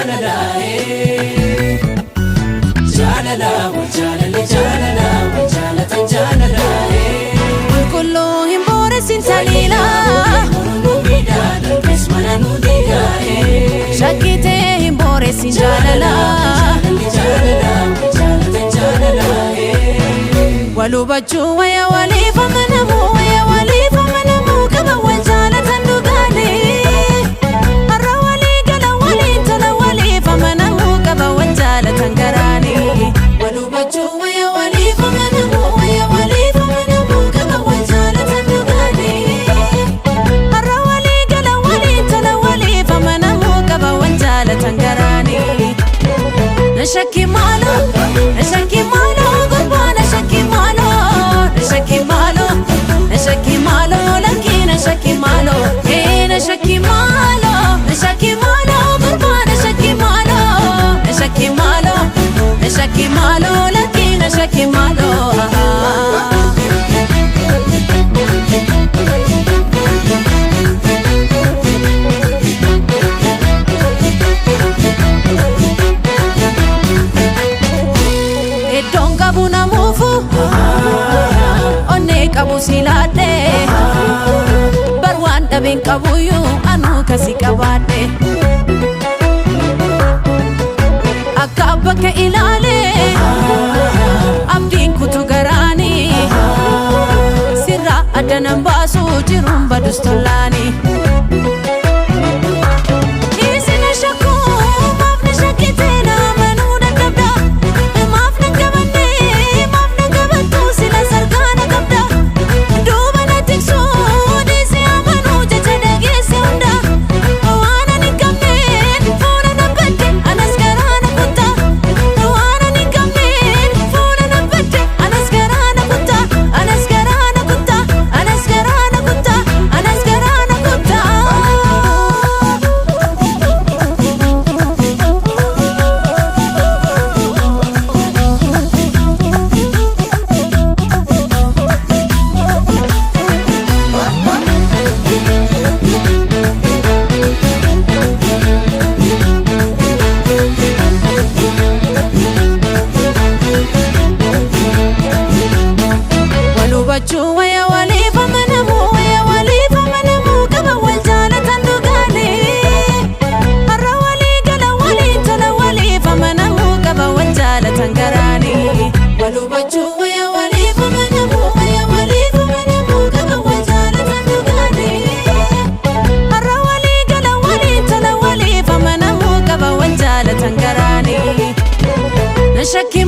jaalala jaalala wal jaalala jaalala wal jaalatan jaalala. Qulqulluu hin booressin taliila. Nu miidhaa darbees mana nu diigaa. Shakkitee hin booressin jaalala. Jaalala wal jaalatan jaalala. Wal hubachuu waya waliif amanamuu waya waliif amanamuu qaba wal jaalatan dhugaalee. Har'a walii gala waliin tola waliif amanamuu qaba wal jaalatan garaanii. Wal hubachuu waya waliif amanamuu waya waliif amanamuu qaba wal jaalatan dhugaalee. Har'a walii gala waliin tola waliif amanamuu qaba wal jaalatan garaanii. Na shakki maaloo, na shakki maaloo, gurbaa na shakki maaloo, na shakki maaloo, na shakki maaloo, lakkii na shakki maaloo, ee na shakki maaloo, na shakki maaloo, gurbaa na shakki maaloo, na shakki maaloo, na shakki maaloo, lakkii na shakki maaloo. Iddoon qabu namuufu onnee qabu silaadhe bar waan dhabeen qabuyyuu anuu kasi qabaadhe akka bakka ilaalee abdiin kutu garaanii sirraa adda nan baasu jiruun badus tollaanii. Dhiisi na shakkuu, maaf na shakkitee na amanuu dadhabda? Maaf na qabanne, maaf na qabattu sila sarkaa na qabda? Duuba na tiksuu dhiisi amanuu jecha dhageesse hunda. Waan ani hin qabneen fuula na badde anas garaa na kutta. Waan ani hin qabneen fuula na badde anas garaa na kutta. Anas garaa na kutta. Anas garaa na kutta. Anas garaa na kutta. Wal hubachuu waya waliif amanamuu waya waliif amanamuu qaba wal jaalatan dhugaalee. Har'a walii gala waliin tola waliif amanamuu qaba wal jaalatan garaanii. Wal hubachuu waya waliif amanamuu waya waliif amanamuu qaba wal jaalatan dhugaalee. Har'a walii gala waliin tola waliif amanamuu qaba wal jaalatan garaanii. Na shakki